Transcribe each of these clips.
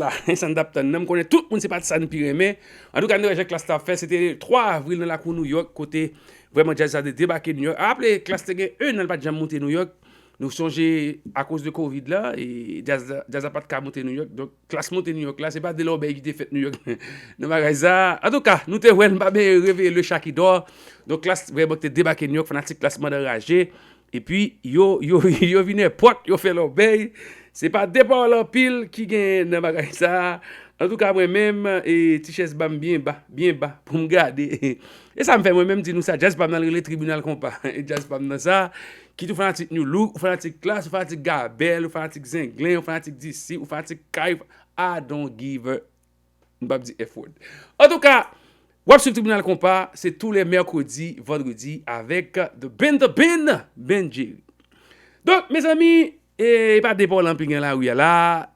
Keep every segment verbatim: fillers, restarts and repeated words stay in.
la, sa n t ap tann nan. M konnen tout moun se pa t sa n pi renmen. Antouka, nou wè jan Klass t ap fè, se te twa avril nan lakou Nouyòk, kote vrèman djaz la te debake Nouyòk. Raple, Klass te gen en an l pa t janm monte Nouyòk. Nou sonje, akoz de kovid la, e djaz la, djaz la pa t ka monte Nouyòk. Donk, Klass monte Nouyòk la, se pa de lòbèy ki te fèt Nouyòk nan bagay sa. Antouka, nou te wè l, m pa byen reveye le chat qui dort. Donk, Klass vrèman te debake Nouyòk, fanatik Klass mande anraje. Epi, yo, yo, yo vin nenpòt, yo fè lòbèy. Se pa de pawòl anpil ki genyen nan bagay sa. Antouka, mwen menm, e, ti chèz pa m byen ba, byen ba, pou m gade. E sa m fè mwen menm di nou sa, djaz pa m nan rele tribinal konpa. E djaz pa m nan sa, kit ou fanatik New Look, ou fanatik Klass, ou fanatik Gabèl, ou fanatik Zenglen, ou fanatik D C, ou fanatik Kay, I don't give a, m p ap di F word. Antouka, w ap swiv Tribinal Konpa, se tou lè mèkredi, vandredi, avèk The Ben, The Ben, Ben Jerry. Donk, mezanmi, e, e pa de pawòl anpil gen lari a la.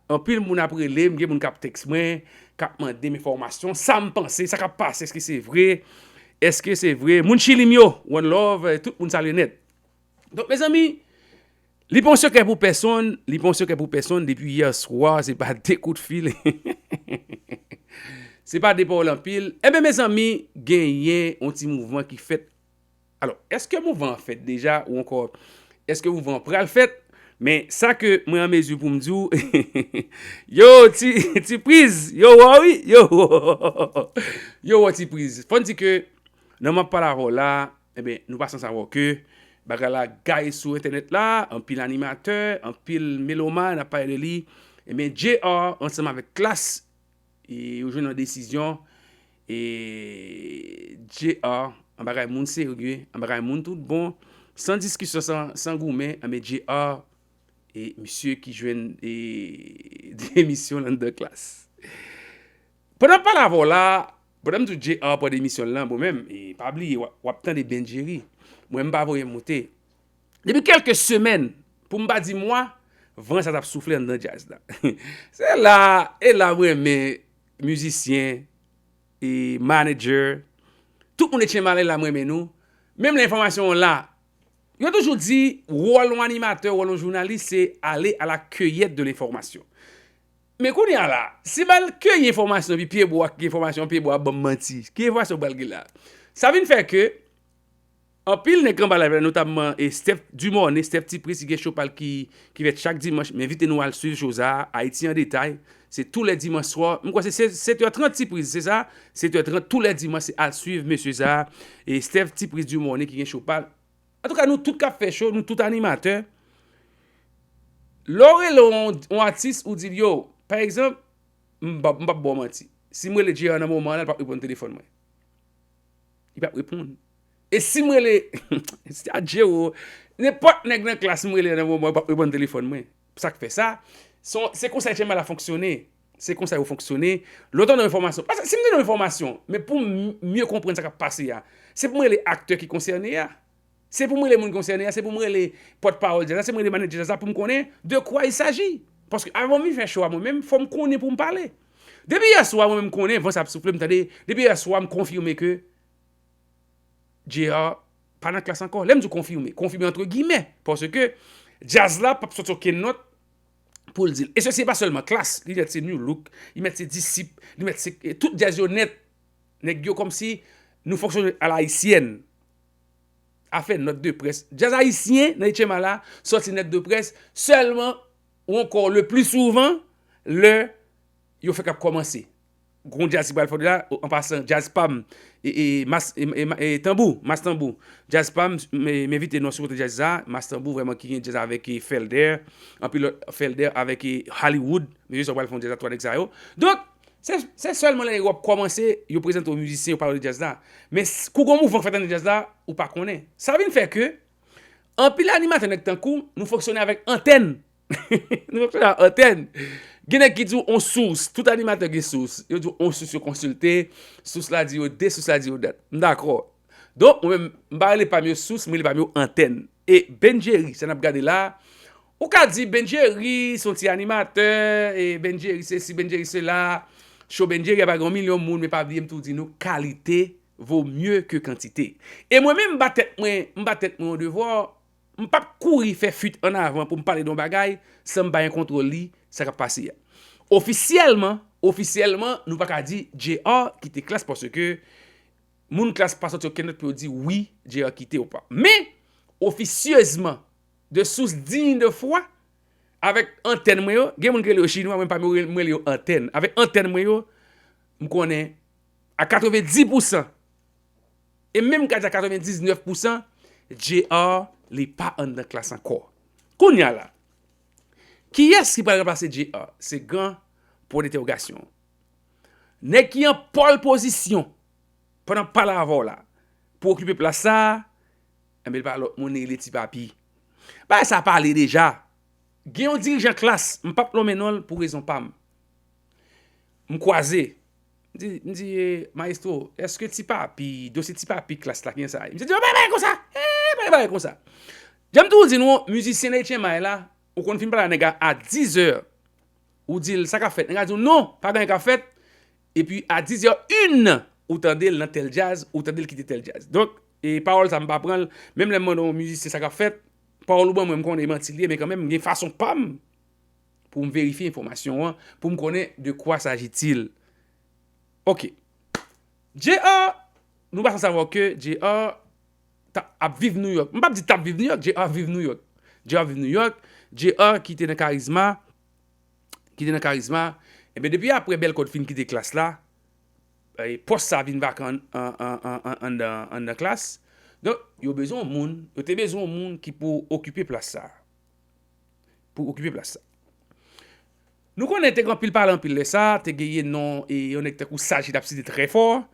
Anpil moun ap rele m, gen moun k ap tèks mwen, k ap mande m enfòmasyon, sa m panse, sa k ap pase, èske se vre? Èske se vre? Moun Chili m yo, one love, tout moun salye nèt. Donk, mezanmi, li pa yon sekrè pou pèsonn, li pa yon sekrè pou pèsonn, depi yè swa, se pa de kout fil. Se pa de pawòl anpil. Enben, mezanmi, genyen yon ti mouvman ki fèt. Alò, èske mouvman an fèt deja ou ankò èske mouvman an pral fèt? Men sa ke mwen an mezi pou m di w, yo, ti, ti priz, yo, wè wi, yo, yo, wè ti priz. Fò n di ke nan m ap pale avè w la, enben, nou pa sanse sawa ke bagay la gaye sou entènèt la, anpil animatè, anpil melomàn ap pale de li. Enben, J R ansanm avèk Klass, e yo jwenn yon desizyon, e J R, an bagay moun serye, an bagay moun tout bon, san diskisyon, san, san goumen, enben, J R, e misye ki jwenn, e, demisyon l anndan Klass. Pandan m pale avè w la, pandan m di w J R pran demisyon l lan, bon, menm, e pa bliye, w ap, w ap tande Ben Jerry. Mwen, m pa voye moute. Depi kèlke semèn, pou m pa di mwa, van sa t ap soufle anndan djaz la. Se la, e la m renmen mizisyen, e manager, tout moun etchenmale la m renmen nou. Menm lè enfòmasyon an la, yo toujou di, wòl yon animatè, wòl yon jounalis, se aller à la cueillette de l'information. Men kounye a la, si m al keyi enfòmasyon, epi pyebwa, ki enfòmasyon pyebwa ap ban m manti, ki enfòmasyon m pral gen la? Sa vin fè ke anpil nèg anba live la, notamman, e, Steph Dumornay, Steph Ti Priz, ki gen show pa l ki, ki fèt chak dimanch, m envite nou al swiv show sa a, Ayiti an detay. Se tou lè dimanch swa. M kwè se, se sèt è trant Ti Priz, se sa? Sèt è trant tou lè dimanch, se al swiv mesye sa a. E Steph Ti Priz Dumornay ki gen show pa l. Antouka, nou tout k ap fè show, nou tout animatè. Lè w rele yon, yon atis, ou di l, yo, pa egzanp, m p ap, m p ap ba w manti. Si m rele J R nan moman an la, li p ap reponn telefòn mwen. Li p ap reponn. E si m rele, si a Jero, nenpòt nèg nan Klass m rele nan moman an, li p ap reponn telefòn mwen. Sa k fè sa, se, se konsa etchenmale la fonksyone. Se konsa yo fonksyone. Lè w tande yon enfòmasyon, paske si m tande yon enfòmasyon, men pou m mye konprann sa k ap pase a, se pou m rele aktè ki konsène a. Se pou m rele moun konsène a, se pou m rele pòtpawòl djaz la, se pou m rele manadjè djaz la pou m konnen de quoi il s'agit. Paske avan m vin fè show a mwen menm, fò m konnen pou m pale. Depi yè swa, mwen menm m konnen van sa ap soufle, m tande, depi yè swa, m konfime ke J R pa nan Klass ankò. Lè m di w konfime, konfime antre gimè, paske djaz la p ap sòti okenn nòt pou l di l. E sesi pa sèlman Klass, li mèt se New Look, li mèt se Disip, li mèt se, e, tout djaz yo nèt. Nèg yo kòmsi nou fonksyone à la haïtienne. Afè nòt de près. Djaz ayisyen nan etchenmale la sòti nòt de près sèlman ou ankò le pli souvan lè yo fèk ap kòmanse. Gon djaz ki pral fè la, an pasan, djaz pa m, e, e, mas, e, e, e, tanbou, mas tanbou. Djaz pa m, m, m envite nou sou kote djaz sa, mas tanbou vrèman ki gen djaz avèk, e, Felder, anpil lòt, Felder avèk, e, Hollywood, mesye sa pral fè yon djaz a twa nèg sa yo. Donk, se, se sèlman lè w ap kòmanse, yo prezante w mizisyen, yo pale w de djaz la. Men s-, kou gon mouvman k fèt anndan djaz la, ou pa konnen. Sa vin fè ke, anpil animatè nèg tankou, nou fonksyone avèk antèn. Nou fonksyone ak antèn. Gen nèg ki di w on sous. Tout animatè gen sous. Yo di w on sous yo konsilte. Sous la di yo de, sous la di yo dat. M dakò. Donk, mwen menm, m pa rele pa m yo sous, m rele pa m yo antèn. E Ben Jerry, sa n ap gade la. Ou ka di Ben Jerry se yon ti animatè, e Ben Jerry sesi, Ben Jerry sela. Show Ben Jerry a pa gen yon milyon moun, men pa bliye m tou di nou, qualité vaut mieux que quantité. E mwen menm, m ba tèt mwen, m ba tèt mwen yon devwa, m p ap kouri fè fuit an avan pou m pale de yon bagay san m pa gen kontwòl li, sa k ap pase a. Ofisyèlman, ofisyèlman, nou pa ka di J R kite klas paske moun klas pa sòti okenn nòt pou yo di wi, J R kite ou pa. Men, ofisyezman, de source digne de foi, avèk antèn mwen yo, gen moun ki rele yo chinwa, mwen pa mwen rele yo antèn. Avèk antèn mwen yo, m konnen a katrevenndis pousan, e menm ka di a katrevendiznèf pousan, J R li pa anndan klas ankò. Kounye a la, kiyès ki pral ranplase J R? Se gran pwen dentèwogasyon. Nèg ki an pòl pozisyon pandan m pale avè w la pou okipe plas sa a, enben, li pa lòt moun, li rele Ti Papi. Bagay sa pale deja. Gen yon dirijan klas, m p ap nonmen non l pou rezon pa m. M kwaze. M di, m di, "Eh, Mayestwo, èske Ti Papi, dosye Ti Papi klas la, kijan sa ye?" Misye di, "Yo, pa bay konsa! Eh, pa bay konsa!" Jan m toujou di nou, mizisyen nan H M I la, ou konn fin pale a nèg a a diz è, ou di l, "Sa k ap fèt?" Nèg a di w, "Non, pa gen anyen k ap fèt." Epi a diz è en, ou tande l nan tèl djaz, ou tande l kite tèl djaz. Donk, e pawòl sa m pa pran l, menm lè m mande yon mizisyen sa k ap fèt, pawòl ou ban mwen, m konnen e manti l ye, men kanmenm, m gen fason pa m pou m verifye enfòmasyon an, pou m konnen de quoi s'agit-il. Ok. J R, nou pa sanse savoir ke J R ta, ap viv New York. M p ap di t ap viv New York, J R viv New York. J R viv New York, J R ki te nan Karizma, ki te nan Karizma, ebyen, depi apre Bèlkòd fin kite klas la, e, pòs sa vin vakan an, an, an, an, anndan, anndan klas. Donk, yo bezwen yon moun, yo te bezwen yon moun ki pou okipe plas sa. Pou okipe plas sa. Nou konnen te gen anpil pale anpil lè sa, te genyen non e yon nèg tankou Saj ki t ap site trè fò,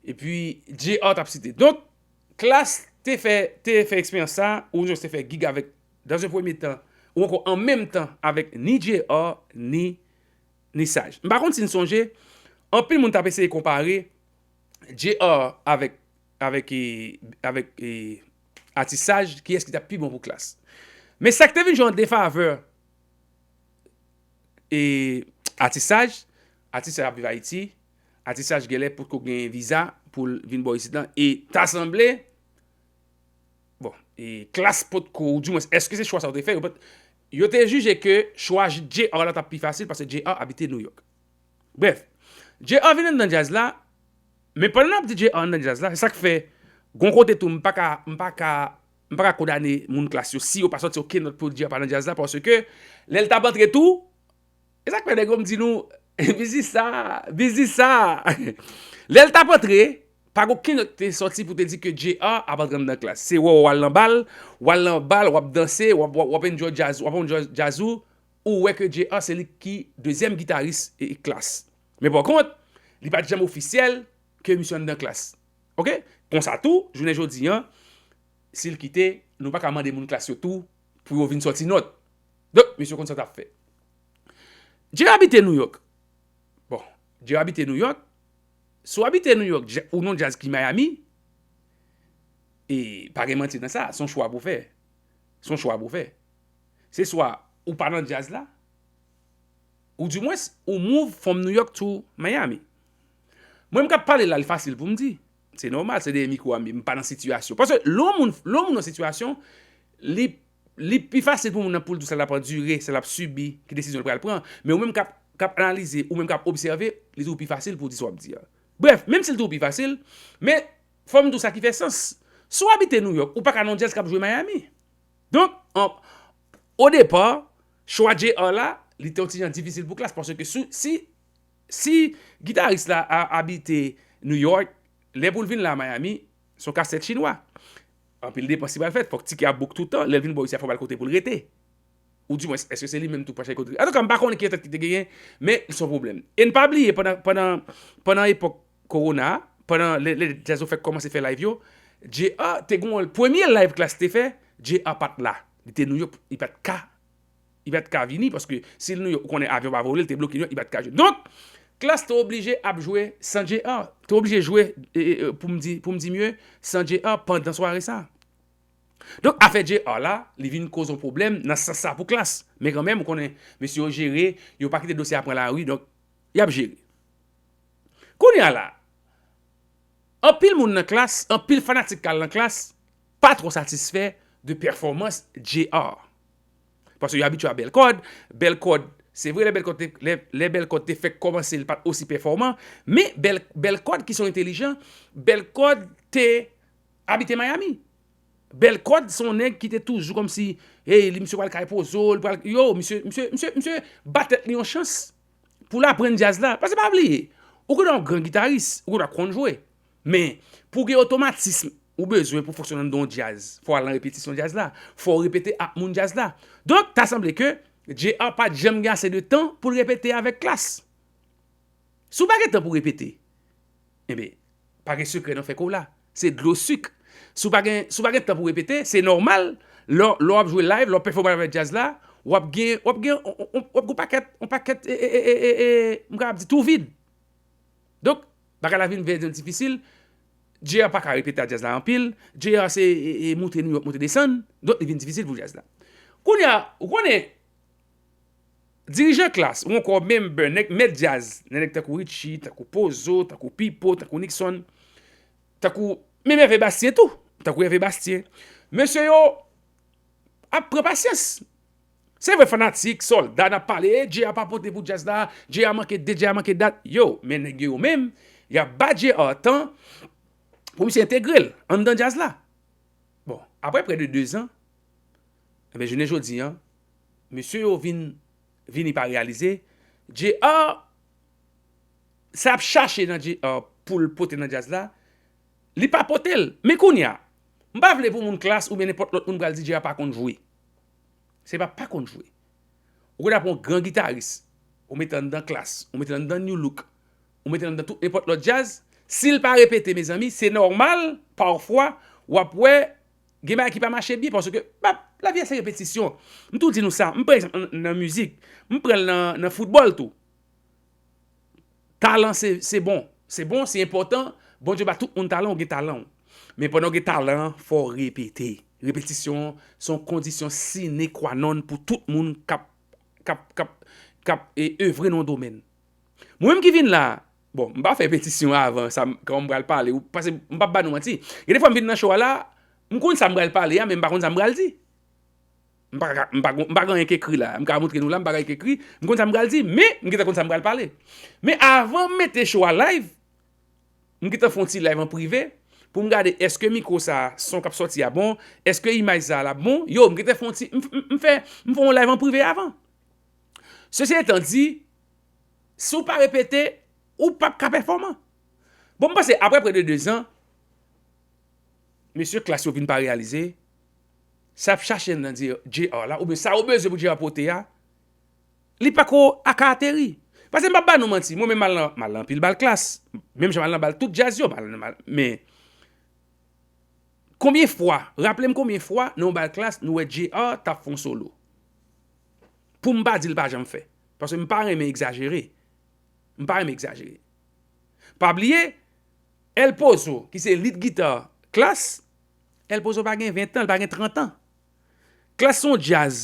epi J R t ap site. Donk, klas te fè, te fè eksperyans sa, ou te fè gig avèk, dans un premier temps, ou ankò an menm tan avèk ni J R, ni, ni Saj. M pa konn si n sonje, anpil moun t ap eseye konpare J R avèk, avèk, e, avèk, e, atis Saj, kiyès ki t ap pi bon pou klas. Men sa k te vin jwe an defavè, e, atis Saj, atis Saj ap viv Ayiti, atis Saj genlè potko gen viza pou l vin bò isit lan, e ta sanble, bon, e klas potko, ou dimwens, èske se chwa sa yo te fè? Yo pot, yo te jije ke chwa J R la t ap pi fasil paske J R abite New York. Brèf, J R vin anndan djaz la, men pandan n ap di J R anndan djaz la, se sa k fè, gon kote tou, m pa ka, m pa ka, m pa ka kondane moun klas yo si yo pa sòti okenn nòt pou J R pa nan djaz la, paske lè l t ap antre tou, e sa k fè nèg yo m di nou, biznis sa, biznis sa. Lè l t ap antre, pa gen okenn nòt ki te sòti pou te di ke J R ap antre anndan klas. Se wè w al nan bal, w al nan bal, w ap danse, w ap, w ap, w ap enjoy djaz, w ap enjoy djaz ou, ou wè ke J R se li ki dezyèm gitaris e, e klas. Men pa kont, li pa t janm ofisyèl ke misye anndan klas. Oke? Konsa tou, jounen jodi a, si l kite, nou pa ka mande moun klas yo tou pou yo vin sòti nòt. Donk, misye konn sa t ap fè. J R abite New York. Bon, J R abite New York. Si w abite New York, dja-, ou nan djaz ki Miami, e pa gen manti nan sa, se yon chwa pou w fè. Se yon chwa pou w fè. Se swa ou pa nan djaz la, ou dimwens, ou move from New York to Miami. Mwen, m k ap pale la, li fasil pou m di. Se nòmal, se dèyè mikwo a m ye, m pa nan sitiyasyon. Paske lè yon moun, lè yon moun nan sitiyasyon, li, li pi fasil pou moun nan pou l di w sa l ap andire, sa l ap sibi, ki desizyon l pral pran. Men ou menm k ap, k ap analize, ou menm k ap obsève, li toujou pi fasil pou w di sa w ap di a. Brèf, menm si l toujou pi fasil, men fò m di w sa ki fè sans. Si w abite New York, ou pa ka nan yon djaz k ap jwe Miami. Donk, an, o depa, chwa J R la, li te yon ti jan difisil pou klas, paske si, si, si gitaris la a, abite New York, lè pou l vin la Miami, se yon kastèt chinwa. Anpil depans ki pral fèt, fòk tikè ap book toutan, lè l vin bò isi a fò l al kote pou l rete. Ou dimwens, èske se li menm tou pral chèche kote? Antouka, m pa konnen ki entèt ki te genyen, men se yon pwoblèm. E n pa bliye, pandan, pandan, pandan epòk kowona a, pandan lè, lè djaz yo fèk kòmanse fè live yo, J R te gen yon premye live klas te fè, J R pa t la. Li te New York, li pa t ka, li pa t ka vini, paske si l New York, ou konnen avyon pa vole, li te bloke New York, li pa t ka jwe. Donk, klas te oblije ap jwe san J R. Te oblije jwe, e, e, e, pou m di, pou m di mye, san J R pandan sware sa. Donk, afè J R la, li vin koz yon pwoblèm nan sans sa pou klas. Men kanmenm, ou konnen, mesye yo jere, yo pa kite dosye a pran lari, donk, y ap jere. Kounye a la, anpil moun nan klas, anpil fanatik k al nan klas, pa twò satisfè de pèfòmans J R. Paske yo abitye a Bèlkòd, Bèlkòd Se vre, lè Bèl Kòd te, lè, lè Bèl Kòd te fèk kòmanse, li pa t osi pèfòman, men Bèl, Bèl Kòd ki se yon entèlijan, Bèl Kòd te abite Miami. Bèl Kòd se yon nèg ki te toujou kòmsi, hey, li misye pral kay Pozo, li pral, yo, misye, misye, misye, misye ba tèt li yon chans pou l aprann djaz la. Paske pa bliye, ou gen dwa yon gran gitaris, ou gen dwa konn jwe. Men, pou gen otomatism ou bezwen pou fonksyone anndan yon djaz, fò w al nan repetisyon djaz la, fò w repete ak moun djaz la. Donk, ta sanble ke J R pa t janm gen ase de tan pou l repete avèk Klass. Si w pa gen tan pou repete, enben, pa gen sekrè nan fè ke w la. Se dlo sik. Si w pa gen, si w pa gen tan pou repete, se nòmal, lè, lè w ap jwe live, lè w ap pèfòme avèk djaz la, w ap gen, w ap gen, w ap gen yon pakèt, yon pakèt, e, e, e, e, e, e, m kapab di tou vid. Donk, bagay la vin vin difisil. J R pa ka repete ak djaz la anpil. J R se, e, e, moute New York, moute desann. Donk, li vin difisil pou djaz la. Kounye a, ou konnen, dirijan Klass, ou ankò member, nèg mèt djaz, nèg tankou Richie, tankou Pozo, tankou Pipo, tankou Nixon, tankou menm Hervé Bastien tou, tankou Hervé Bastien. Mesye yo ap pran pasyans. Se vre, fanatik, sòlda, n ap pale, e, J R pa pote pou djaz la, J R manke date, J R manke dat. Yo, men nèg yo, yo menm, y ap ba J R tan pou misye entegre l anndan djaz la. Bon, apre près de de zan, enben, jounen jodi a, mesye yo vin, vini pa reyalize, J R, sa ap chache nan J R pou l pote nan djaz la, li pa pote l. Men kounye a, m pa vle pou moun Klass oubyen nenpòt lòt moun pral di J R pa konn jwe. Se pa pa konn jwe. Ou gen dwa pran yon gran gitaris, ou mete anndan Klass, ou mete anndan New Look, ou mete anndan tout nenpòt lòt djaz, si l pa repete, mezanmi, se nòmal, pafwa, w ap wè, gen bagay ki pa mache byen, paske, pa, lavi a se repetisyon. M toujou di nou sa, m pran egzanp nan, nan mizik, m pran l nan, nan foutbòl tou. Talan se, se bon. Se bon, se enpòtan. Bondye ba tout moun talan, ou gen talan w. Men pandan w gen talan an, fò w repete. Repetisyon se yon kondisyon sine qua non pou tout moun k ap, k ap, k ap, k ap, e, evre nan yon domèn. Mwen menm ki vin la, bon, m pa fè repetisyon avan, sa, kòman m pral pale, ou, paske m p ap ba nou manti. Gen de fwa m vin nan show a la, m konn sa m pral pale a, men m pa konn sa m pral di. M pa ka, m pa, m pa gen anyen k ekri la. M ka montre nou la, m pa gen anyen k ekri. M konn sa m pral di, men m gentan konn sa m pral pale. Men avan m mete show a live, m gentan fè yon ti live an prive pou m gade èske mikwo sa, son k ap sòti a bon, èske imaj sa l ap bon. Yo, m gentan fè yon ti, m, m, m fè, m fè yon live an prive avan. Sesi etan di, si w pa repete, ou p ap ka pèfòman. Bon, m panse apre près de de zan, mesye Klass yo vin pa reyalize, sa ap chache nan J R la, oubyen sa yo bezwen pou J R pote a, li pako aka ateri. Paske m p ap ba nou manti, mwen menm m al nan, m al nan anpil bal Klass, menm jan m al nan bal tout djaz yo, m al nan bal, men konbyen fwa, raple m konbyen fwa nan yon bal Klass nou wè J R t ap fè yon solo. Pou m pa di l pa janm fè, paske m pa renmen egzajere. M pa renmen egzajere. Pa bliye, El Pozo, ki se lead guitar Klass, El Pozo pa gen ven tan, li pa gen trant an. Klass se yon djaz.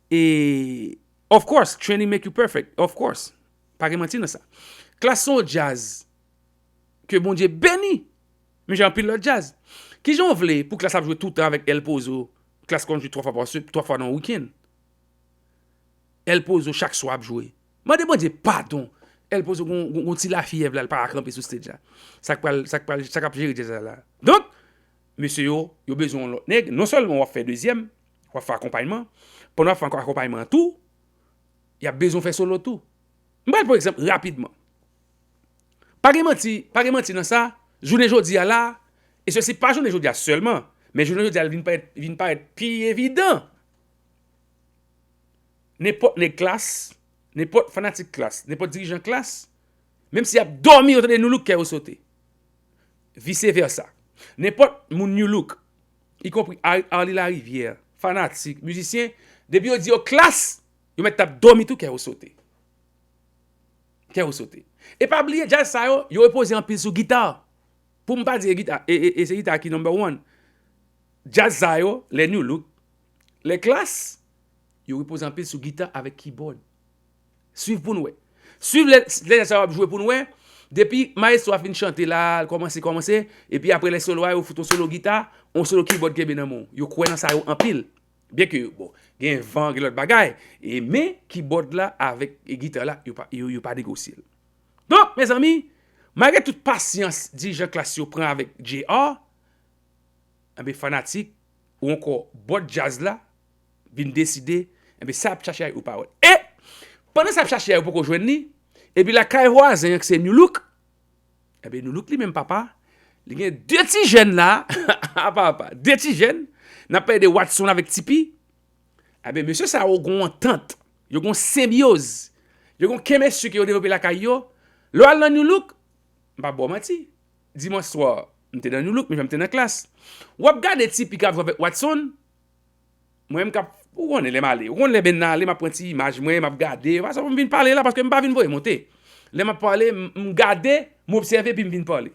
E, of course, training make you perfect. Of course. Pa gen manti nan sa. Klass se yon djaz ke Bondye beni. Men jan anpil lòt djaz. Kijan w vle pou Klass ap jwe toutan avèk El Pozo? Klass konn jwe twa fwa pa se-, twa fwa nan wikenn. El Pozo chak swa ap jwe. Mande Bondye padon. El Pozo gon, gon, gon ti lafyèv la, l pa ka kanpe sou stage la. Sa k pral, sa k pral, sa k ap jere djaz la la. Donk, mesye yo, yo bezwen yon lòt nèg. Non sèlman w ap fè dezyèm, w ap fè akonpayman. Pandan w ap fè ankò akonpayman an tou, y ap bezwen fè solo tou. M pral pran egzanp rapidman. Pa gen manti, pa gen manti nan sa, jounen jodi a la, e sesi pa jounen jodi a sèlman, men jounen jodi a l vin parèt, vin parèt pi evidan. Nenpòt nèg Klass, nenpòt fanatik Klass, nenpòt dirijan Klass, menm si y ap dòmi, yo tande New Look, kè yo sote. Vise vèsa. Nenpòt moun New Look, ikonpri Ar-, Arly Larivière, fanatik, mizisyen, depi yo di yo Klass, yo mèt t ap dòmi tou, kè yo sote. Kè yo sote. E pa bliye, djaz sa yo, yo repoze anpil sou gita. Pou m pa di e gita, e, e, e se gita ki number one. Djaz sa yo, lè New Look, lè Klass, yo repoze anpil sou gita avèk keyboard. Swiv pou n wè. Swiv lè, lè djaz sa yo ap jwe pou n wè. Depi maestro a fin chante la, l kòmanse, kòmanse, epi apre lè solo a, yo fout yon solo gita, yon solo keyboard kenbe nan men w. Yo kwè nan sa yo anpil. Byen ke, bon, gen van, gen lòt bagay, e men kibòd la avèk gita la, yo pa, yo, yo pa negosye l. Donk, mezanmi, malgre tout pasyans dirijan klas yo pran avèk J R, enben fanatik ou ankò bòd djaz la vin deside, enben sa y ap chache a yo pa wè. E pandan sa y ap chache a yo poko jwenn li, epi lakay vwazen an ki se Nu Look, enben Nu Look li menm papa, li gen de ti jèn la, a papa, de ti jèn, n ap pale de Watson avèk Tipi, enben mesye sa yo gon antant, yo gon senbyoz, yo gon kemestri ke yo devlope lakay yo. Lè w al nan Nu Look, m pa ba w manti, dimanch swa, m te nan Nu Look, men jan m te nan klas. W ap gade Tipi k ap jwe avèk Watson, mwen menm k ap, ou konnen lè m ale, ou konnen lè Ben nan ale, m ap pran ti imaj mwen, m ap gade, pa sa pou m vin pale la, paske m pa vin voye monte. Lè m ap pale, m, m gade, m obsève, epi m vin pale.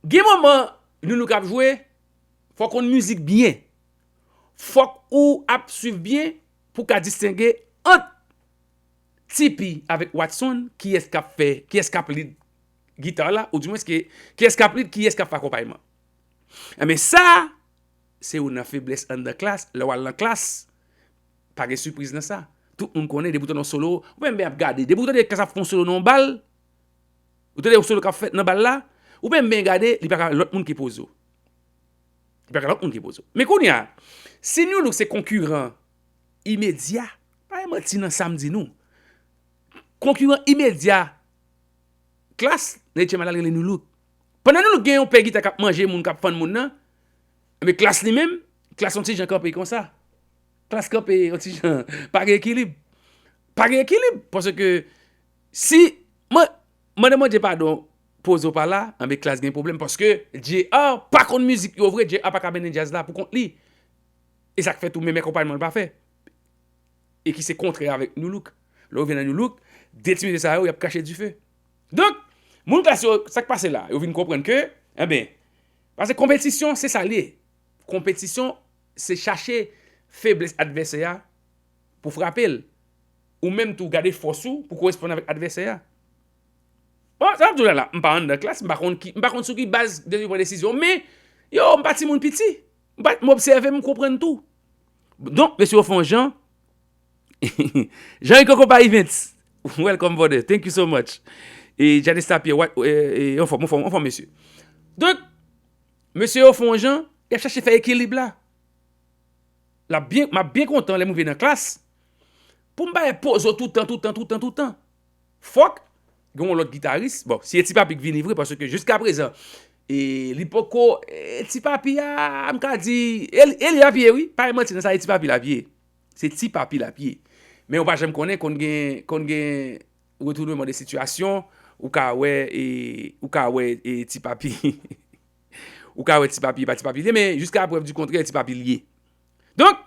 Gen moman, Nu Look ap jwe, fò w konn mizik byen. Fòk ou ap swiv byen pou w ka distenge ant Tipi avèk Watson, kiyès k ap fè, kiyès k ap lead gita la, oudimwens ki, kiyès k ap lead, kiyès k ap fè akonpayman. Enben sa, se youn nan feblès anndan klas, lè w al nan klas, pa gen sipriz nan sa. Tout moun konnen, depi w tande yon solo, ou pa menm ap gade. Depi w tande klas ap fè yon solo nan yon bal, ou tande yon solo k ap fèt nan bal la, ou pa menm gade, li pa ka lòt moun ki poze w. Li pa ka lòt moun ki poze w. Men kounye a, si Nu Look se konkiran imedya, pa gen manti nan sa m di nou. Konkiran imedya klas, nèg Tchèmal la rele Nu Look. Pandan Nu Look gen yon pè gita k ap manje moun, k ap fann moun nan, men klas li menm, klas yon ti jan kanpe konsa. Klas kanpe yon ti jan, pa gen ekilib. Pa gen ekilib, paske si, mwen, mande Bondye padon, poze w pa la, anben klas gen pwoblèm, paske J R pa konn mizik yo vre, J R pa ka mennen djaz la pou kont li. E sa k fè tou menm akonpayman l pa fè. E ki se kontrè avèk Nu Look. Lè w vin nan Nu Look, de ti mesye sa yo, y ap krache dife. Donk, moun klas yo, sa k pase la? Yo vin konprann ke, enben, paske konpetisyon, se sa l ye. Konpetisyon, se chache feblès advèsè a pou frape l. Ou menm tou, gade fòs ou pou koresponn avèk advèsè a. Bon, sa m ap di w la, la, m pa anndan klas, m pa konn ki, m pa konn sou ki baz yo pran desizyon, men, yo, m pa timoun piti. M pa, m obsève, m konprann tou. Donk, mesye yo fè yon jan, Jean Rico Konpa Events, welcome, brother. Thank you so much. E Janice Tapie, what, e, e, anfòm, anfòm, anfòm, mesye. Donk, mesye yo fè yon jan, y ap chache fè ekilib la. L ap byen, m ap byen kontan lè m rive nan klas, pou m pa poze w toutan, toutan, toutan, toutan. Fòk gen yon lòt gitaris. Bon, si e Ti Papi k vini vre, paske jiskaprezan, e, li poko, e, Ti Papi a, m ka di, e, e li l ap ye, wi. Pa gen manti nan sa, e Ti Papi l ap ye. Se Ti Papi l ap ye. Men ou pa janm konnen, konn gen, konn gen retournement de situation, ou ka wè, e, ou ka wè, e, Ti Papi. Ou ka wè Ti Papi, pa Ti Papi l ye, men jiska prèv di kontrè, Ti Papi l ye. Donk,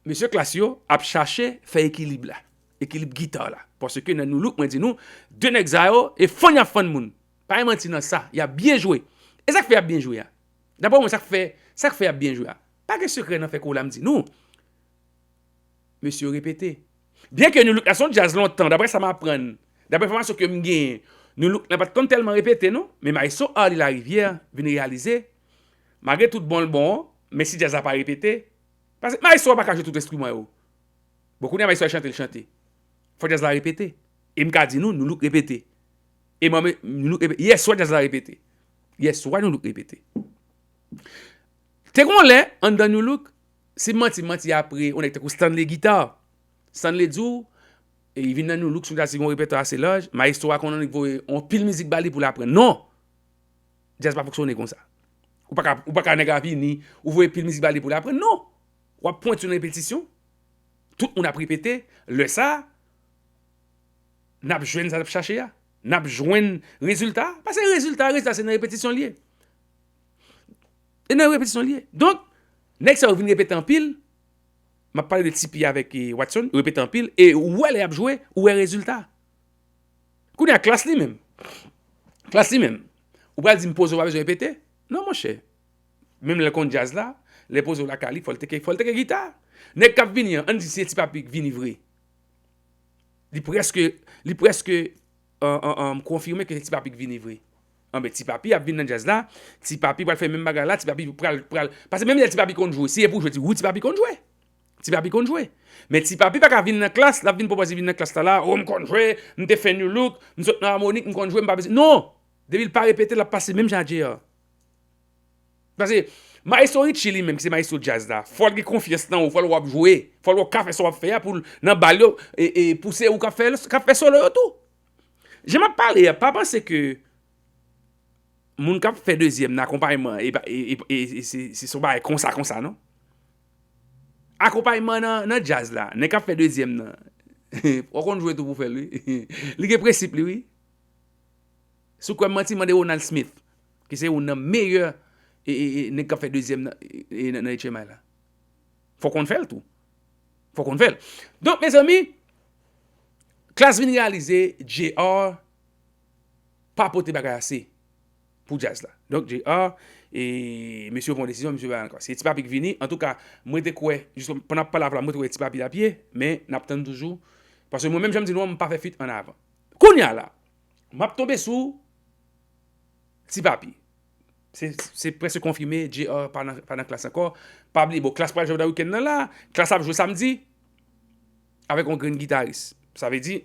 mesye klas yo ap chache fè ekilib la, ekilib gita la. Paske nan Nu Look, mwen di nou, de nèg sa yo, e fann y ap fann moun. Pa gen manti nan sa, y ap byen jwe. E sa k fè y ap byen jwe a? Daprè mwen, sa k fè, sa k fè y ap byen jwe a? Pa gen sekrè nan fè kou la, m di nou. Mesye yo repete. Byen ke Nu Look la se yon djaz lontan, daprè sa m aprann, daprè enfòmasyon ke m genyen, Nu Look la pa t konn tèlman repete, non, men maestro Arly Larivière vin reyalize, malgre tout bon l bon an, men si djaz la pa repete, paske maestro a pa ka jwe tout enstriman yo. Bon, kounye a maestro a chante, l chante. Fò djaz la repete. E m ka di nou, Nu Look repete. E mwen, Nu Look repete. Yèswa djaz la repete. Yèswa Nu Look repete. Te gon lè, anndan Nu Look, si m manti, m manti apre, yon nèg tankou Stanley Guitar. Stanley di w, e, li vin nan Nu Look, sou djaz, li gon repètwa ase laj, maestro a konn annik voye yon pil mizik ba li pou l aprann. Non! Djaz pa fonksyone konsa. Ou pa ka, ou pa ka nèg a vini, ou voye pil mizik ba li pou l aprann. Non! W ap pwenti nan repetisyon, tout moun ap repete, lè sa a, n ap jwenn sa n ap chache a. N ap jwenn rezilta a. Paske rezilta, rezilta se nan repetisyon l ye. E nan repetisyon l ye. Donk, nèg sa yo vin repete anpil. M ap pale de Tipi avèk, e, Watson, yo repete anpil. E ou wè lè y ap jwe, ou wè rezilta. Kounye a, klas li menm. Klas li menm. Ou pral di m Pozo pa bezwen repete? Non, monchè. Menm lè l konn djaz la, lè Pozo lakay li, fò l teke, fò l teke gita. Nèg k ap vini an, ann di se Ti Papi k vini vre. Li prèske, li prèske, an, an, an, konfime ke se Ti Papi k vini vre. Anben, Ti Papi ap vin nan djaz la. Ti Papi pral fè menm bagay la. Ti Papi pral, pral. Paske menm lè Ti Papi konn jwe, si e pou jwe, ti, wi, Ti Papi konn jwe. Ti Papi konn jwe. Men Ti Papi pa ka vin nan klas, l ap vin pwopoze vin nan klas la la, o, m konn jwe, m te fè Nu Look, m sot nan Harmonik, m konn jwe, m pa bezwen. Non! Depi l pa repete, l ap pase menm jan a J R. Paske Maestro Richie li menm, ki se maestro djaz la, fò l gen konfyans nan ou, fò l wè w ap jwe, fò l wè w ka fè sa w ap fè a, pou l nan bal yo, e, e pou se ou k ap fè, k ap fè solo yo tou. Jan m ap pale a, pa panse ke moun k ap fè dezyèm nan akonpayman, e, e, e, e, e se, se son bagay konsa, konsa, non. Akonpayman nan, nan djaz la, nèg k ap fè dezyèm nan, w konn jwe tou pou fè l, wi. Li gen prensip li, wi. Si w kwè m manti, mande Ronald Smith, ki se youn nan meyè, e, e, e, nèg k ap fè dezyèm nan, e, e, nan, nan H M I la. Fò w konn fè l tou. Fò w konn fè l. Donk, mezanmi, Klass vin reyalize J R pa pote bagay ase pou djaz la. Donk, J R, e mesye yo pran yon desizyon, mesye yo bay ankò. Se Ti Papi k vini. Antouka, mwen te kwè, jis pandan n ap pale avè w la, mwen te kwè Ti Papi t ap ye, men n ap tann toujou. Paske mwen menm, jan m di nou an, m pa fè feat an avan. Kounye a la, m ap tonbe sou Ti Papi. Se, se prèske konfime, J R pa nan, pa nan Klass ankò. Pa bliye, bon, Klass pral jwe nan wikenn nan la. Klass ap jwe samdi avèk yon grenn gitaris. Sa vle di,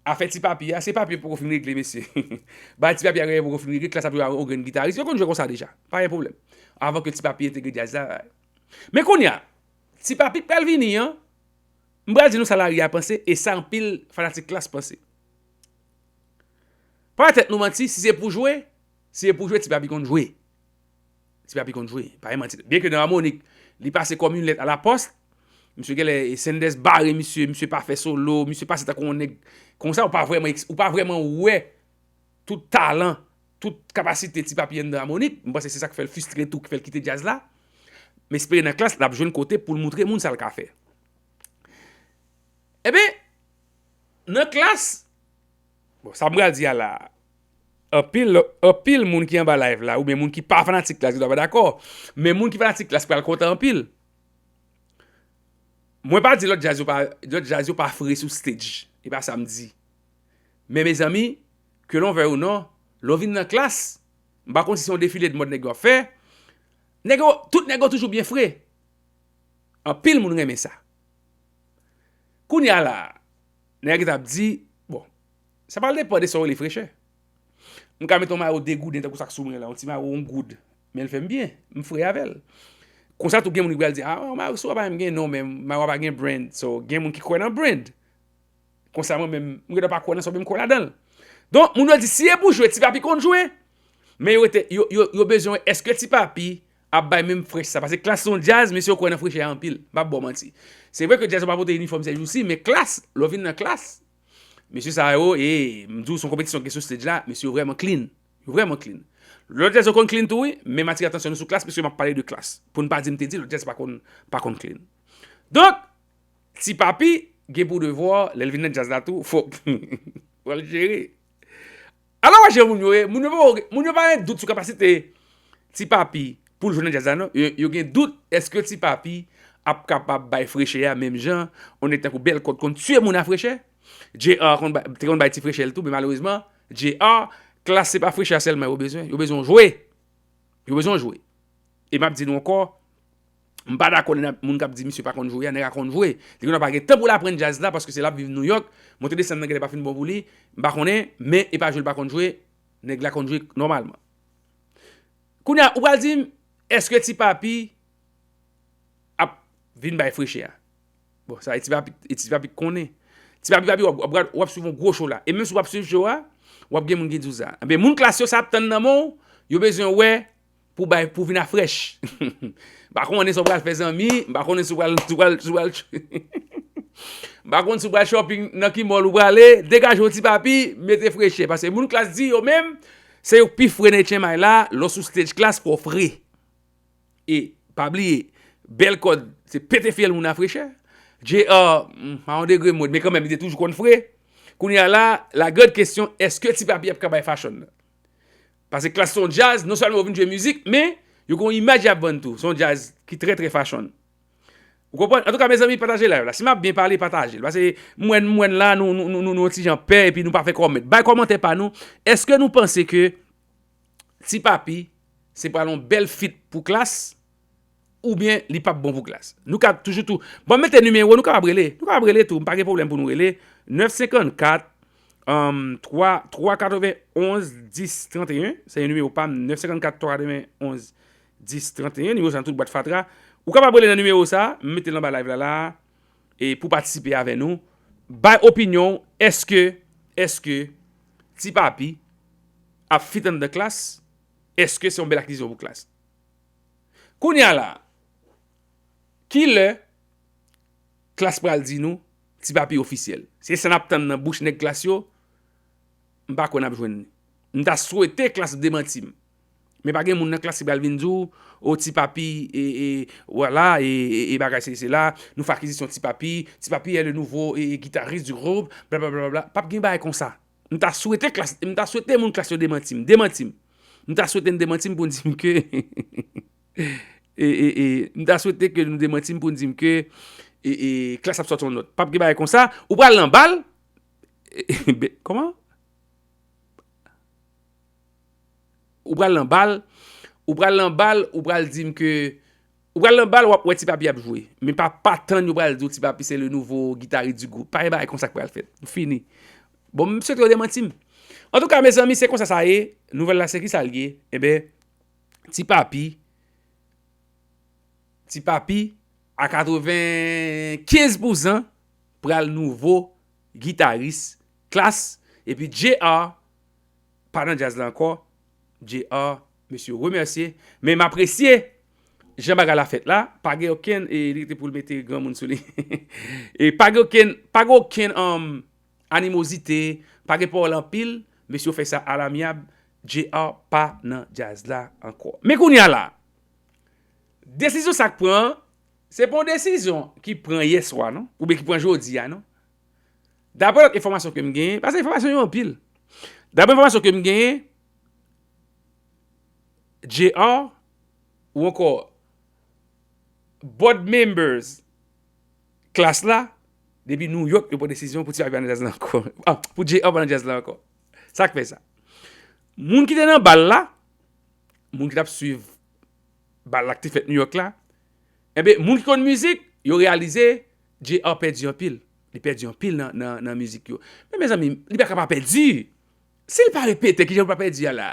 afè Ti Papi a, se papye poko fin regle, mesye. Bagay Ti Papi a genyen poko fin regle, Klass ap jwe avèk yon grenn gitaris. Yo konn jwe konsa deja. Pa gen pwoblèm. Avan ke Ti Papi entegre djaz la. Men kounye a, Ti Papi k pral vini an, m pral di nou sa lari a panse, e sa anpil fanatik Klass panse. Pa tèt nou manti, si se pou jwe, si se pou jwe, Ti Papi konn jwe. Ti Papi konn jwe, pa gen manti. Byen ke nan Harmonik, li pase kòm yon lèt alapòs. Misye genlè, e Senders bare misye, misye pa fè solo, misye pase tankou yon nèg konsa, ou pa vrèman, ou pa vrèman wè tout talan, tout kapasite Ti Papi anndan Harmonik. M panse se sa k fè l fristre tou, ki fè l kite djaz la. M espere nan Klass, l ap jwenn kote pou l moutre moun sa l ka fè. Ebyen, nan Klass, bon, sa m pral di a la, anpil, anpil moun ki anba live la, oubyen moun ki pa fanatik Klass, yo ta pa dakò. Men moun ki fanatik Klass pral kontan anpil. Mwen pa di lòt djaz yo pa, lòt djaz yo pa fre sou stage. E pa sa m di. Men mezanmi, ke l on veuille ou non, lè w vin nan Klass, m pa konn si se yon defile de mòd nèg yo ap fè. Nèg yo, tout nèg yo toujou byen fre. Anpil moun renmen sa. Kounye a la, nèg yo t ap di, bon, sa pral depann de sa w rele frechè. M ka mete yon mayo de gouden tankou sa k sou mwen la, yon ti mayo yon goud, men l fè m byen, m fre avè l. Konsa tou gen moun ki pral di, a, mayo sou a pa menm gen non, men mayo a pa gen brand. So, gen moun ki kwè nan brand. Konsa mwen menm, m gentan pa kwè nan sa, men m kwè ladan l. Donk, moun yo di, si e pou jwe, Ti Papi konn jwe, men yo rete, yo, yo, yo bezwen wè, èske Ti Papi ap bay menm frèch sa? Paske Klass se yon djaz, mesye yo kwè nan frechè a anpil. M p ap ba w manti. Se vre ke djaz yo pa pote inifòm sèjousi, men Klass, lè w vin nan Klass, mesye sa yo, e, m di w, se yon konpetisyon ki sou stage la, mesye yo vrèman clean. Yo vrèman clean. Lòt djaz yo konn clean tou, wi, men m atire atansyon nou sou Klass, piske m ap pale de Klass. Pou n pa di m te di, lòt djaz pa konn, pa konn clean. Donk, Ti Papi gen pou devwa, lè l vin nan djaz la tou, fòk, fòk l jere. Ala wè jan moun yo ye, moun yo pa, moun yo pa gen dout sou kapasite Ti Papi pou l jwe nan djaz la, non. Yo, yo gen dout, èske Ti Papi ap kapab bay frechè a menm jan, yon nèg tankou Belkod konn tiye moun a frechè? J R konn bay, te konn bay ti frechè l tou, men malerezman, J R, Klass se pa frechè a sèlman yo bezwen, yo bezwen w jwe. Yo bezwen w jwe. E m ap di nou ankò, m pa dakò lè n ap, moun k ap di misye pa konn jwe a, nèg la konn jwe. Li konn pa gen tan pou l aprann djaz la, paske se l ap viv Nouyòk, monte desann nan genlè pa fin bon pou li, m pa konnen, men e pa jwe l pa konn jwe, nèg la konn jwe nòmalman. Kounye a, ou pral di m, èske Ti Papi ap vin bay frechè a? Bon, sa e Ti Papi, e Ti Papi k konnen. Ti Papi, Papi, w ap, w ap, w ap swiv yon gwo show la. E menm si w p ap swiv show a, w ap gen moun ki di w sa. Enben, moun Klass yo, sa ap tann nan men w, yo bezwen wè pou bay, pou vin a frèch. M pa konnen si w pral fè zanmi, m pa konnen si w pral, si w pral, si w pral, m pa konn si w pral shopping nan ki mall ou prale, degaje w Ti Papi, mete frechè. Paske moun Klass di yo menm, se yo k pi fre nan H M I la, lè w sou stage Klass, fò w fre. E, pa bliye, Belkod, se pete fyèl moun a frechè. J R, mm, a yon degre mòd, men kanmenm, li te toujou konn fre. Kounye a la, la grande question, èske Ti Papi ap ka bay fashion nan? Paske Klass se yon djaz, non sèlman yo vin jwe mizik, men yo gen yon imaj y ap vann tou. Se yon djaz ki trè, trè fashion. Ou konprann? Antouka, mezanmi, pataje live la. Si m ap byen pale, pataje l. Paske m wè, m wè n la, nou, nou, nou, nou, nou yon ti jan pè, epi nou pa fè kòmantè. Bay kòmantè pa nou. Èske nou panse ke Ti Papi, se pral yon bèl fit pou klas, oubyen li p ap bon pou klas. Nou ka toujou tou. Bon, mete nimewo, nou kapab rele. Nou kapab rele tou, m pa gen pwoblèm pou nou rele. Nèf senkannkat, um, twa, twa katrevenn onz dis tranteyen, se yon nimewo pa m, nèf senkannkat twa katrevenn onz dis tranteyen, nimewo sa nan tout bwat fatra. Ou kapab rele nan nimewo sa, m mete l anba live la la, e pou patisipe avè nou. Bay opinyon w, èske, èske Ti Papi ap fit anndan klas? Èske se yon bèl akizisyon pou klas? Kounye a la, kilè klas pral di nou Ti Papi ofisyèl? Se sa n ap tann nan bouch nèg klas yo, m pa kwè n ap jwenn li. M ta swete klas demanti m. Men pa gen moun nan klas ki pral vin di w, o Ti Papi, e, e, vwala, e, e, e bagay se, se la, nou fè akizisyon Ti Papi, Ti Papi est le nouveau, e, e, guitariste du groupe, blablabla. P ap gen bagay konsa. M ta swete klas, m ta swete moun klas yo demanti m, demanti m. M ta swete n demanti m pou n di m ke, e, e, e, m ta swete ke nou demanti m pou n di m ke, e, e, klas ap sòti yon nòt. P ap gen bagay konsa, ou pral nan bal, e, e, be- kòman? Ou pral nan bal, ou pral nan bal, ou pral di m ke, ou pral nan bal, w ap wè Ti Papi ap jwe. Men pa, pa tann yo pral di w Ti Papi se le nouveau guitariste du groupe. Pa gen bagay konsa k pral fèt. Fini. Bon, m swete yo demanti m. Antouka, mezanmi, se konsa sa ye. Nouvèl la, se ki sa l ye? Enben, Ti Papi, Ti Papi, a katrevenkenz pousan, pral nouvo gitaris klas. Epi J R pa nan djaz la ankò. J R, mesye, remèsye. Men m apresye jan bagay la fèt la. Pa gen okenn, e, li te pou l mete granmoun sou li. E pa gen okenn, pa gen okenn, um, animozite, pa gen pawòl anpil. Mesye, yo fè sa alamyab. J R pa nan djaz la ankò. Men kounye a la, desizyon sa k pran an, se pa yon desizyon ki pran yèswa, non? Oubyen ki pran jodi a, non? Daprè lòt enfòmasyon ke m genyen, paske enfòmasyon yo anpil. Daprè enfòmasyon ke m genyen, J R ou ankò board members klas la, depi New York, yo pran desizyon pou Ti Papi pa nan djaz la ankò. Ah, pou J R pa nan djaz la ankò. Sa k fè sa? Moun ki te nan bal la, moun ki t ap swiv bal la ki te fèt New York la, enben, moun ki konn mizik, yo reyalize J R pèdi anpil. Li pèdi anpil nan, nan, nan mizik yo. Men, mezanmi, li pa ka pa pèdi. Si l pa repete, kijan pou l pa pèdi a la?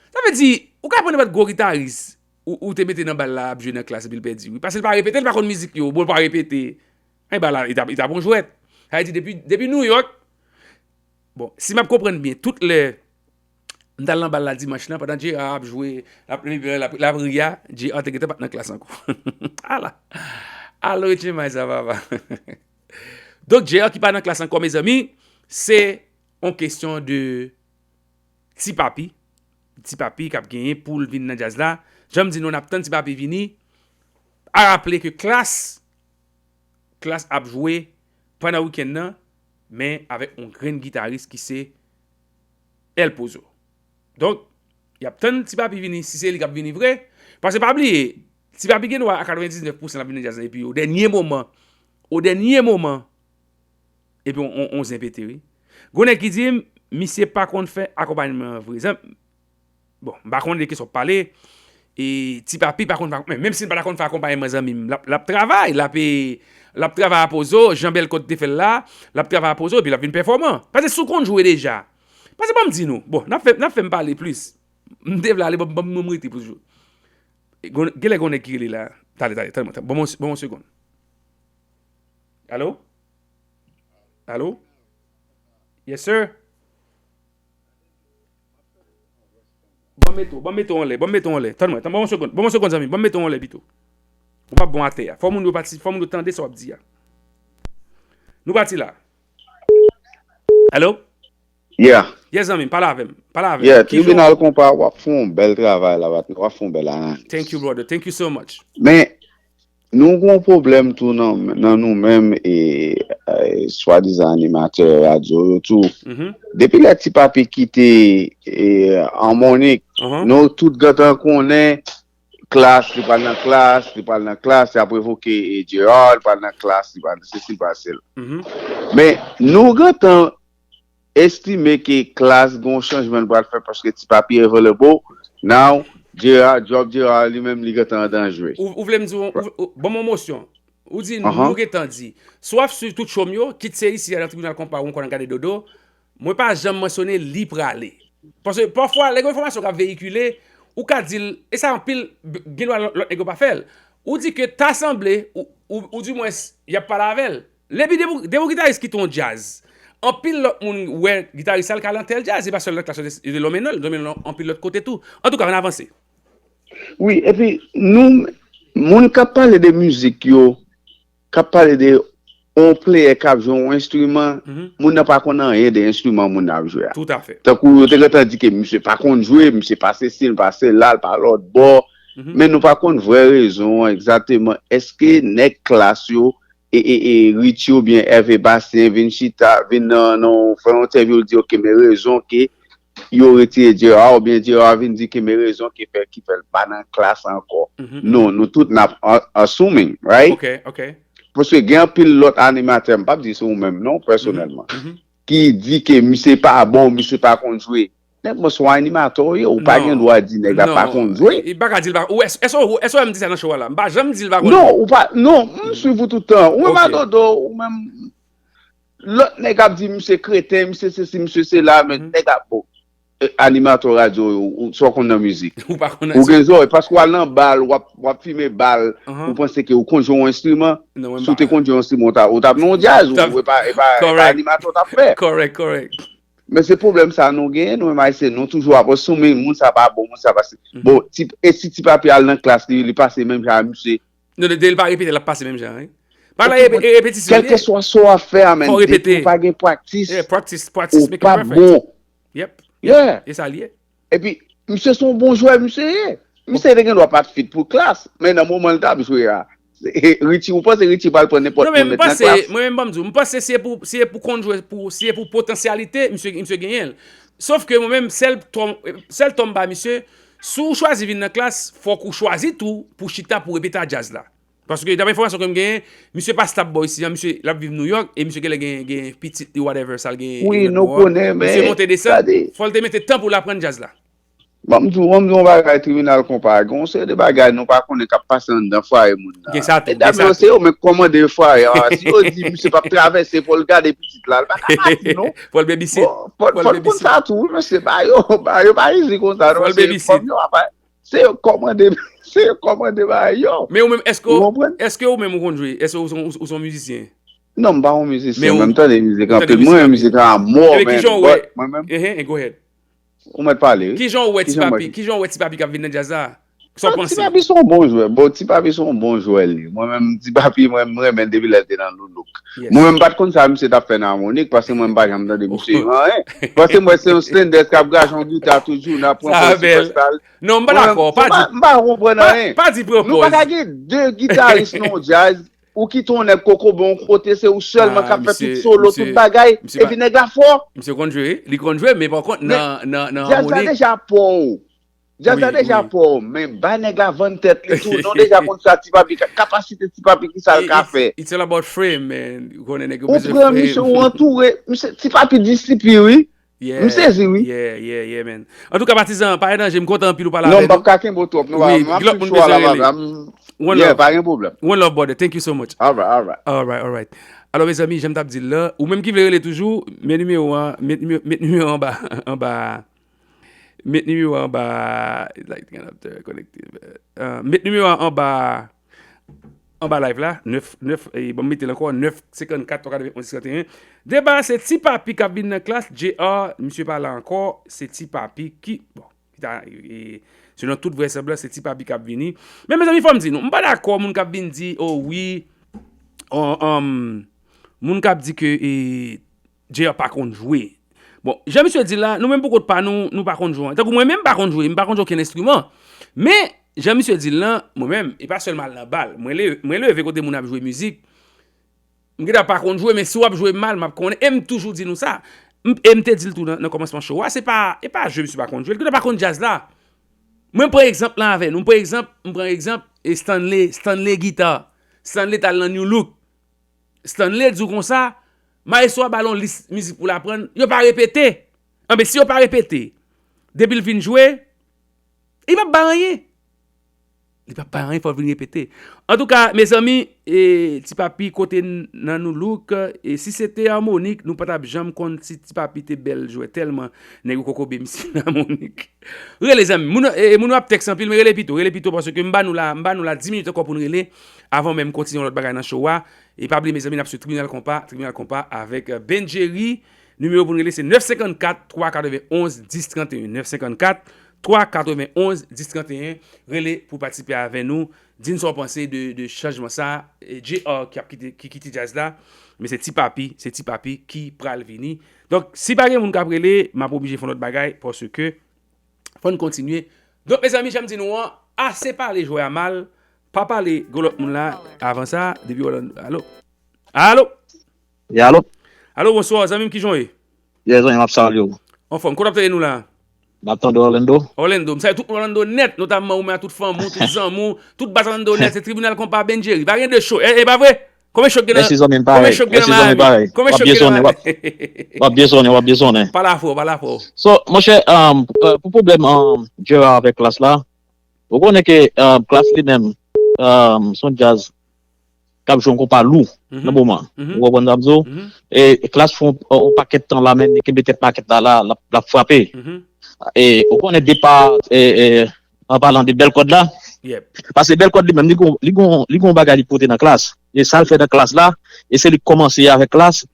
Sa vle di, ou ka pran nenpòt gwo gitaris ou, ou te mete nan bal la ap jwe nan klas epi l pèdi, wi. Paske l pa repete, l pa konn mizik yo. Bon, l pa repete. Anben, bal la, li t ap, li t ap yon jwèt. Sa vle di, depi, depi New York, bon, si m ap konprann byen, tout lè m t al nan bal la dimanch lan, pandan J R ap jwe, l ap, l ap, l ap ri a, J R te gentan pa t nan klas ankò. Ala! Ala, Richie May sa, papa. Donk, J R ki pa nan klas ankò, mezanmi, se yon kesyon de Ti Papi. Ti Papi k ap genyen pou l vin nan djaz la. Jan m di nou, n ap tann Ti Papi vini. A raple ke klas, klas ap jwe pandan wikenn nan, men avèk yon grenn gitaris ki se El Pozo. Donk, y ap tann Ti Papi vini, si se li k ap vini vre. Paske pa bliye, Ti Papi gen dwa a katrevendiznèf pousan l ap vin nan djaz la, epi o dènye moman, o dènye moman, epi on, on, on zen pete, wi. Gon nèg ki di m, misye pa konn fè akonpayman an vre. Zan-, bon, m pa konnen de kisa w ap pale. E Ti Papi pa konn fè, men, menm si l pa ta konn fè akonpayman, zanmi m, l ap, l ap travay, l ap, e, l ap travay a Pozo, jan Bèl Kòd te fè l la, l ap travay a Pozo, epi l ap vin pèfòman. Paske si w konn jwe deja, paske ban m di nou, bon, n ap fè, n ap fè m pale plis. M te vle ale, ban m, ban m, ban m rete pou jwe. E, gon-, genlè gon nèg ki rele la. Tale, tale, tale, ban m, ban m yon segonn. Alo? Alo? Yes, sir. Ban m mete w, ban m mete w anlè, ban m mete w anlè. Tann mwen, tann, ban m yon segonn, ban m yon segonn, zanmi, ban m mete w anlè pito. Ou p ap bon atè a. Fò moun yo pati, fò moun yo tande sa w ap di a. Nou pati la. Alo? Yeah. Yes, zanmi m, pale avè m. Pale avè m. Yeah, ki jan tribinal konpa, w ap fè yon bèl travay la, patnè. W ap fè yon bèl analiz. Thank you, brother. Thank you so much. Men, nou gen yon pwoblèm tou nan, nan nou menm, e, e, swadizan animatè radyo yo tou. Mhm. Depi lè Ti Papi kite, e, Harmonic, uh-huh, nou tout gentan konnen klas, li pral nan klas, li pral nan klas, y ap revoke, e, J R, li pral nan klas, li pral nan sesi, li pral sela. Mhm. Men, nou gentan estime ke klas gen yon chanjman l pral fè paske Ti Papi available. Now, Gerard, Job Gerard li menm li gentan an danje. Ou, ou vle m di, ou, ou, ban m yon mosyon. Ou di, nou gentan di, si w ap swiv tout show m yo, kit se isi a nan tribinal konpa ou ankò nan gade dodo, mwen pa janm mansyone li prale. Paske pafwa, lè gen enfòmasyon k ap veyikile, ou ka di l, e sa anpil, gen dwa lòt nèg yo pa fè l. Ou di ke ta sanble, ou, ou, ou dimwens, y ap pale avè l. Epi depi, depi yon gitaris kite yon djaz, anpil lòt moun wè gitaris sa l ka nan tèl djaz, e pa sèl nan klas yo te lonmen non l, lonmen non anpil lòt kote tou. Antouka, ann avanse. Wi, epi nou, moun k ap pale de mizik yo, k ap pale de yon player k ap jwe yon enstriman, moun nan pa konn anyen de enstriman moun nan ap jwe a. Toutafè. Tankou yo te gentan di ke misye pa konn jwe, misye pa sesi, l pa sela, l pa lòtbò. Men nou pa konn vrè rezon an egzakteman. Èske nèg klas yo e, e, e Richie oubyen Hervé Bastien vin chita, vin nan, nan fè yon entèvyou, l di, ok, men rezon ke yo retire Gerard, oubyen Gerard vin di ke men rezon ki fè, ki fè l pa nan klas ankò. Non, nou tout n ap assuming, right? Ok, ok. Paske gen anpil lòt animatè, m p ap di se ou menm non, pèsonèlman, ki di ke misye pa bon, misye pa konn jwe. Nèg mwen se yon animatè w ye, ou pa gen dwa di nèg la pa konn jwe. Li pa ka di l pa. Ou èske, èske, èske w wè m di sa nan show a la? M pa janm di l pa konn jwe. Non, ou pa, non, m swiv ou tout tan. Ou menm a dodo, ou menm lòt nèg ap di misye kreten, misye sesi, misye sela, men nèg ap bon. Animatè radyo yo, sa w konn nan mizik? Ou pa konn nan mizik. Ou gen zòrèy, paske w al nan bal, w ap, w ap fimen bal, ou panse ke ou konn jwe yon enstriman? Si w te konn jwe yon enstriman, ou t ap nan yon djaz, ou e pa, e pa, e pa animatè w t ap fè. Kòrèk, kòrèk. Men se pwoblèm sa nou genyen, nou menm Ayisyen, nou toujou ap assume moun sa pa bon, moun sa pa si. Bon, e si Ti Papi al nan klas li, li pase menm jan a misye? Non, depi l pa repete, l ap pase menm jan, wi. Pa nan repetisyon. Kèlkeswa sa w ap fè a, men, depi w pa gen practice, ou pa bon. Yep. Yeah. E sa l ye. Epi, misye se yon bon jwè, misye ye. Misye te gen dwa pa t fit pou klas, men nan moman l t ap jwe a, Richie, ou panse Richie pral pran nenpòt moun met nan klas? Mwen menm, ban m di w, m panse si e pou, si e pou konn jwe, pou, si e pou potansyalite, misye, misye genyen l. Sof ke mwen menm, sèl tò m, sèl tò m ba misye, si w chwazi vin nan klas, fòk ou chwazi tou pou chita pou repete a djaz la. Paske, daprè enfòmasyon ke m genyen, misye pa stable isi a, misye, l ap viv Nouyòk, e misye genlè gen, gen pitit li, whatever, sa l gen. Wi, nou konnen, men. Misye monte desann, fò l te mete tan pou l aprann djaz la. Ban m di w, ban m di w yon bagay, tribinal konpa, gen yon seri de bagay nou pa konnen k ap pase anndan fwaye moun nan. Gen sa tou, gen sa tou. Medam yo, se yo menm k kòmande fwaye a. Si yo di misye p ap travèse, fò l gade pitit la, l pa ka pati, non. Fò l babysit. Fò l konn sa tou, wi, mesye, ba yo, ba yo pa izi konsa, non. Fò l babysit. Fòm yo, apa, se yo k kòmande, se yo k kòmande bagay yo. Men ou menm, èske, èske ou menm ou konn jwe? Èske ou se yon, ou se yon mizisyen? Non, m pa yon mizisyen, men m tande mizik anpil. Mwen, mizik an mò, men, mwen menm. Go ahead. Ou mèt pale, wi. Kijan w wè Ti Papi? Kijan w wè Ti Papi k ap vin nan djaz la? Sa w panse? Ti Papi se yon bon jwè. Bon, Ti Papi se yon bon jwè, li. Mwen menm, Ti Papi, mwen, m renmen l depi lè l te nan Loulouk. Mwen menm, m pa t konn sa misye t ap fè nan Amonik, paske mwen, m pa janm tande misye anyen. Paske mwen, se yon Slendes k ap graje yon gita toujou, n ap pran pòz sipèstal. Non, m pa dakò. Pa di, m pa konprann anyen. Pa di pran pòz. Nou pa ka gen de gitaris nan yon djaz. Ou kite yon nèg kokobe yon kote, se ou sèlman k ap fè tout solo, tout bagay, epi nèg la fò. Misye konn jwe, li konn jwe, men pa kont nan, nan, nan amoni. Djaz la deja pa w. Djaz la deja pa w, men bay nèg la vann tèt li tou. Nou deja konn sa Ti Papi, kapasite Ti Papi, kisa l ka fè. It's all about frame, man. Ou konnen nèg yo bezwen frame. Ou pran misye, ou antoure. Misye, Ti Papi disipi, wi. M sezi, wi. Yeah, yeah, yeah, man. Antouka, patizan, pa gen danje, m kontan anpil ou pale avè nou. Non, m p ap ka kenbe w twòp, non, m ap swiv show a la, papa. Yeah, pa gen pwoblèm. One love, brother. Thank you so much. Alright, alright. Alright, alright. Alò, mezanmi, jan m t ap di l la, ou menm ki vle rele toujou, met nimewo a, met nimewo, met nimewo a anba, anba, met nimewo a anba, like, connected, uh, met nimewo a anba, anba live la, nèf, nèf, e, ban m mete l ankò, nèf senkannkat twa katrevenn onz dis katrevennonz. Deba se Ti Papi k ap vin nan klas, J R, misye pa la ankò, se Ti Papi ki, bon, ki ta, e, selon tout vrèsanblans, se Ti Papi k ap vini. Men, mezanmi, fò m di nou, m pa dakò moun k ap vin di, oh, wi, oh, um, moun k ap di ke, e, J R pa konn jwe. Bon, jan misye di l la, nou menm pou kont pa nou, nou pa konn jwe. Tankou mwen menm, m pa konn jwe, m pa konn jwe okenn enstriman. Men, jan misye di l lan, mwen menm, e pa sèlman al nan bal. Mwen le-, mwen leve kote moun ap jwe mizik. M gentan pa konn jwe, men si w ap jwe mal, m ap konnen. E m toujou di nou sa. M, e m te di l tou nan, nan kòmansman show a, se pa, e pa jwe misye pa konn jwe. L gentan pa konn djaz la. Mwen pran egzanp lan avè nou. M pran egzanp, m pran egzanp, e Stanley, Stanley Guitar. Stanley t al nan New Look. Stanley di w konsa, Maestro a ba l yon lis mizik pou l aprann, yo pa repete. Anben, si yo pa repete, depi l fin jwe, li p ap bay anyen. Li p ap bay anyen, fò l vin repete. Antouka, mezanmi, e, Ti Papi kote n nan New Look, e, si se te Harmonik, nou pa t ap janm konn si Ti Papi te bèl jwè tèlman nèg yo kokobe misye nan Harmonik. Rele zanmi. Moun, e, moun yo ap tèks anpil, men rele pito, rele pito paske m ba nou la, m ba nou la dis minit ankò pou n rele avan menm kontinye yon lòt bagay nan show a. E pa bliye, mezanmi, n ap sou Tribinal Konpa, Tribinal Konpa avèk, e, Ben Jerry. Nimewo pou n rele se nèf senkannkat, twa katrevenn onz, dis trannteyen. Nèf senkannkat, twa katrevenn onz, dis trannteyen. Rele pou patisipe avè nou. Di n sa w panse de, de chanjman sa. E J R ki ap kite, ki kite djaz la. Men se Ti Papi, se Ti Papi ki pral vini. Donk, si pa gen moun k ap rele, m ap oblije fè yon lòt bagay, paske fò n kontinye. Donk, mezanmi, jan m di nou an, ase pale jwè a mal, pa pale gwo lòt moun la avan sa, depi Orlando. Alo? Alo? Wi, alo? Alo, bonswa, zanmi m, kijan w ye? Ye, zanmi, m ap salye w. Anfòm, kote w ap tande nou la? M ap tande Orlando. Orlando, m salye tout Orlando nèt, notamman ou menm ak tout fanmi w, tout zanmi w, tout baz Orlando nèt, se Tribinal Konpa Ben Jerry. Pa gen de cho, e, e pa vre? Konbyen cho k gen nan, mèsi, zanmi m, konbyen parèy. Cho k gen nan Miami? Konbyen cho k gen nan Miami? W ap byen sonnen, w ap, w ap byen sonnen, w ap byen sonnen. Pale afè w, pale afè w. So, monchè, um, uh, pou pwoblèm, um, J R avèk Klass la, ou konnen ke, um, Klass li menm, um, se yon djaz k ap jwe yon konpa lou nan moman. Ou konprann sa m di w? E Klass fè yon, yon pakèt tan la, men li kenbe tèt makèt la, la, l ap, l ap frape. E ou konnen depa, e, e, an palan de Bèl Kòd la, paske Bèl Kòd li menm, li gon, li gon, li gon bagay li pote nan Klass. E sa l fè nan Klass la, e se li k kòmanse avèk Klass.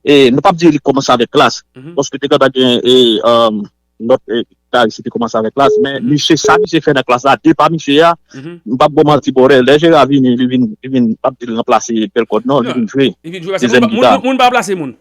E nou p ap di li kòmanse avèk Klass, paske te gentan gen, e, um, lòt, e, gitaris ki te kòmanse avèk Klass, men misye, sa misye fè nan Klass la, depa misye a, m p ap ba w manti, brother, lè Jera vini, li vin, li vin, m p ap di l ranplase Bèl Kòd, non, li vin jwe dezyèm gita. Moun, moun, moun pa ranplase moun.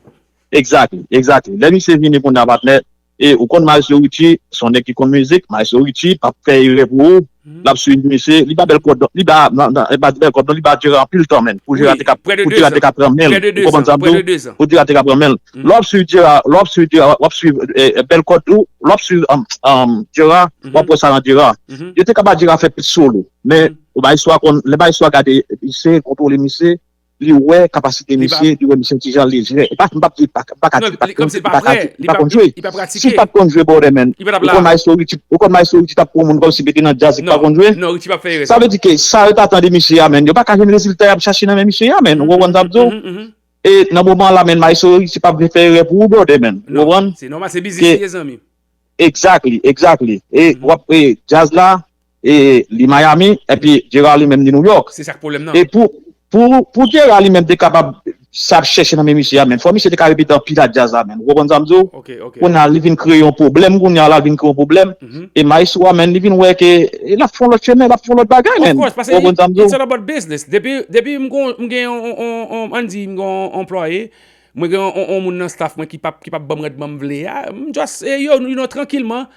Exactly, exactly. Lè misye vini kounye a, patnè, e ou konn Maestro Richie, se yon nèg ki konn mizik, Maestro Richie p ap fè erè pou ou, l ap swiv misye, li ba Bèl Kòd, li ba, nan, nan, e pa Bèl Kòd, non, li ba Jera anpil tan, menn, pou Jera te ka, pou Jera te ka pran men l, ou konprann sa m di w? Pou Jera te ka pran men l. Lè w ap swiv Jera, lè w ap swiv Jera, w ap swiv, e, e, Bèl Kòd tou, lè w ap swiv, um, um, Jera, w ap wè sa nan Jera. Yo te ka ba Jera fè plis solo, men Maestro a konn, lè Maestro a gade misye, kontwole misye, li wè kapasite misye, li wè misye yon ti jan lejè. E pa, m p ap di, pa, pa ka di, pa konn, li pa ka di, li pa konn jwe. Si l pa t konn jwe, brother, menn, ou konn Maestro Richie, ou konn Maestro Richie t ap pran moun kòmsi mete nan djaz, li pa konn jwe. Sa vle di ke sa yo ta tande misye a, menn, yo pa ka jwenn rezilta y ap chache nan men misye a, menn. Ou konprann sa m di w? E nan moman la, menn, Maestro Richie p ap vle fè erè pou ou, brother, menn. Ou konprann? Se nòmal, se biznis li ye, zanmi. Exactly, exactly. E w ap, e djaz la, e li Miami, epi Jera li menm li New York. Se sa k pwoblèm nan. E pou, pou, pou Jera li menm te kapab sa ap chèche nan men misye a, menn, fò misye te ka repete anpil a djaz la, menn. Ou konprann sa m di w? Kounye a, li vin kreye yon pwoblèm, kounye a la, li vin kreye yon pwoblèm. E Maestro a, menn, li vin wè ke, e l ap fè yon lòt chemen, l ap fè yon lòt bagay, menn. Ou konprann sa m di w? It's all about business. Depi, depi m gon, m gen yon, yon, yon, yon, ann di, m gen yon anplwaye, mwen gen yon, yon, yon moun nan staff mwen ki p ap, ki p ap ban m randman m vle a, m just, e, yo, you know, trankilman,